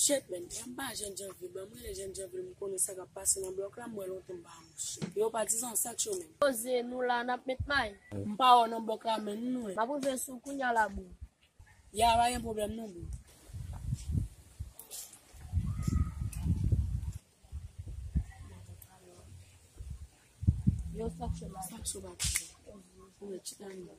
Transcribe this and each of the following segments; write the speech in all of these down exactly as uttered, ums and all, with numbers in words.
Shit, man, m pa Jèn Janvil, ban m rele Jèn Janvil, m konnen sa k ap pase nan blòk la, m wè lontan m pa wè mouche. Yo, patizan, sa k cho, man? Poze nou la, n ap met may. M pa wè w nan blòk la, man, nou wè. M ap rive sou kounya la, bro. Ya, pa gen pwoblèm non, bro. Yo, sa k cho la? Sa k cho, bro? Ou wè, chita nou.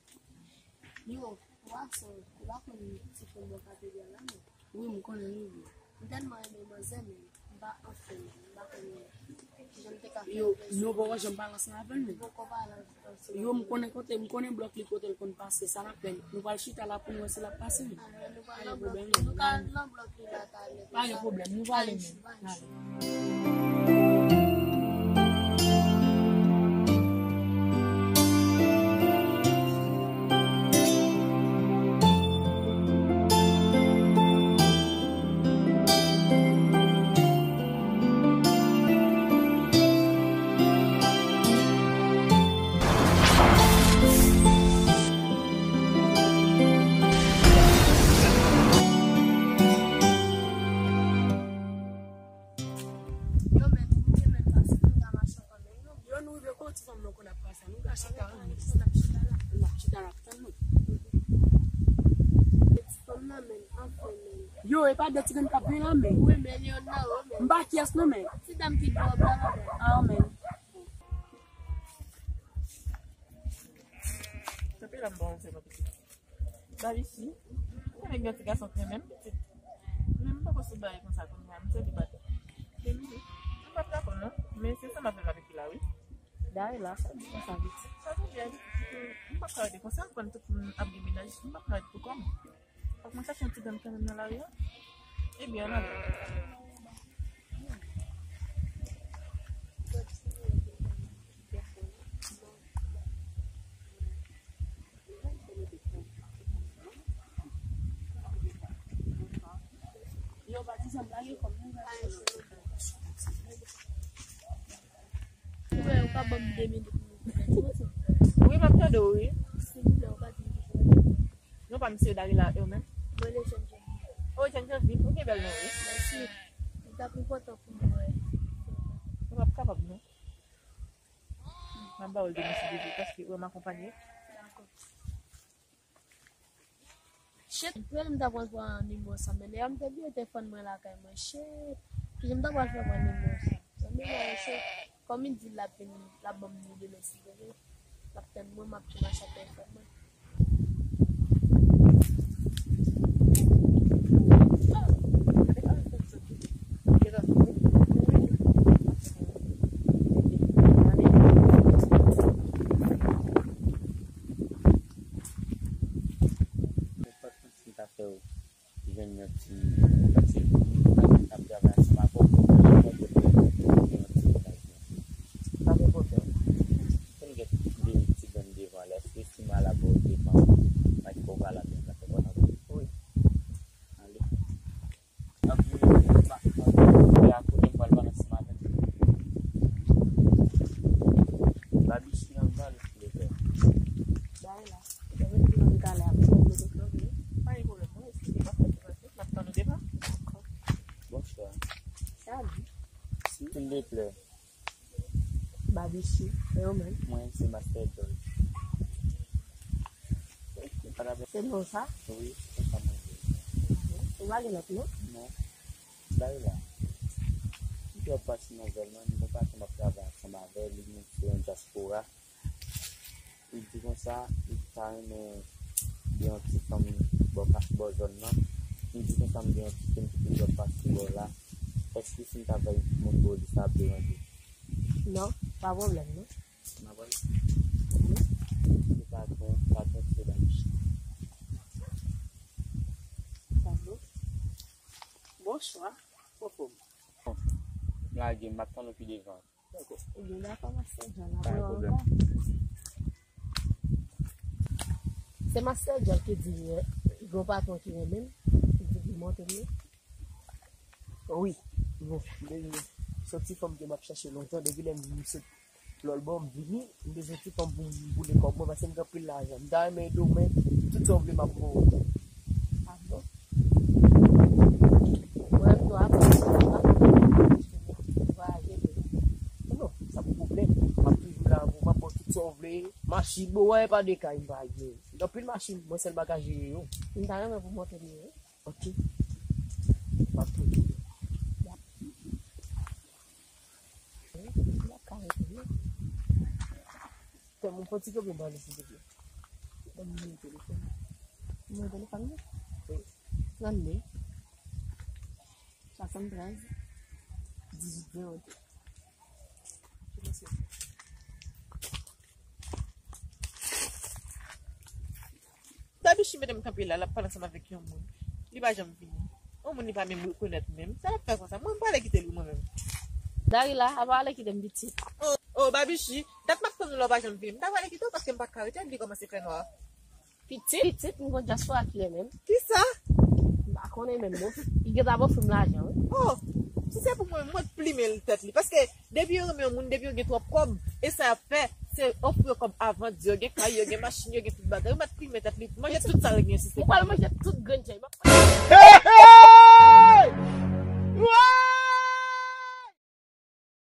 Yo, wa sa, ou pa konn ti fanm bò katedral la, non? Wi, m konnen li, wi. M tèlman renmen manzè, men m pa anfen, m pa konnen kijan m te ka fè. Yo, nou poko janm pale ansanm avè l, men. Poko pale ansanm. Yo, m konnen kote, m konnen blòk li kote l konn pase, sa n ap fè. Nou pral chita la pou n wè si l ap pase, men. Ah, nou pral nan blòk li, nou ka nan blòk li la talè. Pa gen pwoblèm, nou pral ale, men. Yo, men, nou te mèt pase, nou ta mache ansanm, men yo. Yo, nou rive kote ti fanm nan konn ap pase, nou ka chita la, men. N ap chita la, n ap tann nou. Ti fanm nan, men, anfen, men. Yo, e pa de ti grenn k ap vini la, men. Wi, men, yo nan, wi, men. M pa kiyès non, men. Ti dam ki dwòb la, men. Ah, men. Kanpe la, m ba w sèman pitit. Babichi, ou konnen gen yon ti gason ki renmen m pitit. Men m poko sou bagay konsa kounye a, m selibatè. Men m di, m p ap dakò non, men se sa m ap fè m ap epi la wi. Dayela, sa w di konsa pitit? Sa te byen, m p ap ka rete konsa, m konn tout moun ap gen mennaj, m p ap ka rete pou kò m. Fòk mwen chache yon ti grenn kanmenm nan lari a. Ebyen, ann ale. Yo, patizan, lage kò m, nou va. Ou wè, ou ka ban m de minit pou mwen. Wi, m ap tande w, wi. Silvouplè, ou ka di m ki pou mwen. Non pa misye Darila yo menm? Mwen le Jèn Janvil. Oh, Jèn Janvil, ou gen bèl non, wi. Mèsi. Li t ap enpòtan pou mwen, wè. Ou p ap kapab, non. M ap ba w l demen si Dye vle, paske ou wè m akonpanye. Dakò. Shit, mwen menm m ta pral pran nimewo sa, men lè a m te bliye telefòn mwen lakay mwen, shit. Kijan m ta pral fè pran nimewo sa? Zanmi mwen, shit. Kòm li di l ap vin, l ap ban m li demen si Dye vle. L ap tann mwen, m ap tou mache ak telefòn mwen. Nenpòt kantite m ta fè w jwenn yon ti, yon ti moun k ap travay ansanm avè w pou w jwenn yon ti mennaj mwen. Pa gen pwoblèm. Fè m gen de ti grenn devan lè, si m al avè w devan, m a di pou w pale avè m, la fè konn avè w. Wi. Ale. Ap vini, m a, m a, m a kote m pral pale ansanm avè w. Babichi nan bal, leve. Bay la. Leve ti nan kale ap fè mete klòv li. Pa gen pwoblèm, mwen esplike pa fè ti pase. N ap tann ou devan. Bonswa. Salut. Silvouplè. Babichi, e ou menm? Mwen, se Master George. Se non sa? Wi, se sa mwen ye. Ou pa gen lòt non? Non. Bay la. M te ap pase nan zòn nan, m gon patron m ap travay ansanm avè l, li menm se yon dyaspora. Li di konsa, li ta renmen gen yon ti fanm bò ka-, bò zòn nan. Li di konsa, m gen yon ti fanm ki toujou ap pase bò la. Èske si m ta voye moun pou li, sa ap deranje? Non, pa pwoblèm, non. N ap al. Wi. Se patwon, patwon ki se Babichi. Tablo. Bonswa. Anfòm. Bon, lage, m ap tann ou pi devan. Dakò. Ebyen, dakò, Master John, n ap wè w ankò. Pa gen pwoblèm. Se Master John ki di, eh, gon patwon ki renmen m, ki di pou montre m li. Wi. Bon, m te, se yon ti fanm ke m ap chache lontan, depi lè m sot lòt bò, m vini, m bezwen ti fanm pou m boule kòb mwen, paske m gen anpil lajan. M ta renmen ede w, men tout sa w vle, m ap ba w. Ah bon? Mwen menm tou, Sa w vle? Machin, bon, wè, pa de kay m pa gen. Gen anpil machin, mwen sèl m pa ka jere yo. M ta renmen pou montre m yo, wi. Ok. M ap montre w. M ap ka rete, wi. Fè m yon ti kopi m pale, silvouplè. Ban m nimewo telefòn. Nimewo telefòn mwen? Wi. Trannde, swasanntrèz, dizuit, zewo de. Babichi mete m kanpe la, l ap pale ansanm avèk yon moun. Li pa janm vini. Yon moun li pa menm rekonèt menm. Sa l ap fè konsa? Mwen, m prale kite l wi, mwen menm. Darila, a prale kite m pitit. Oh, oh, Babichi, dat m ap tann ou la, ou pa janm vini. M ta prale kite w paske m pa ka rete, li kòmanse fè nwa. Pitit? Pitit, m gon dyaspora kilè menm. Kisa? M pa konnen menm, bon. Li gentan ofri m lajan, wi. Oh, si se pou mwen, mwen t plimen l tèt li. Paske depi yo renmen yon moun, depi yo gen twòp kòb, e sa y ap fè, se ofri yo kòb avan, di yo gen kay, yo gen machin, yo gen tout bagay. Ou mèt plimen tèt li, manje tout sa l gen, si se pou mwen. Ou pral manje tout grenn chay.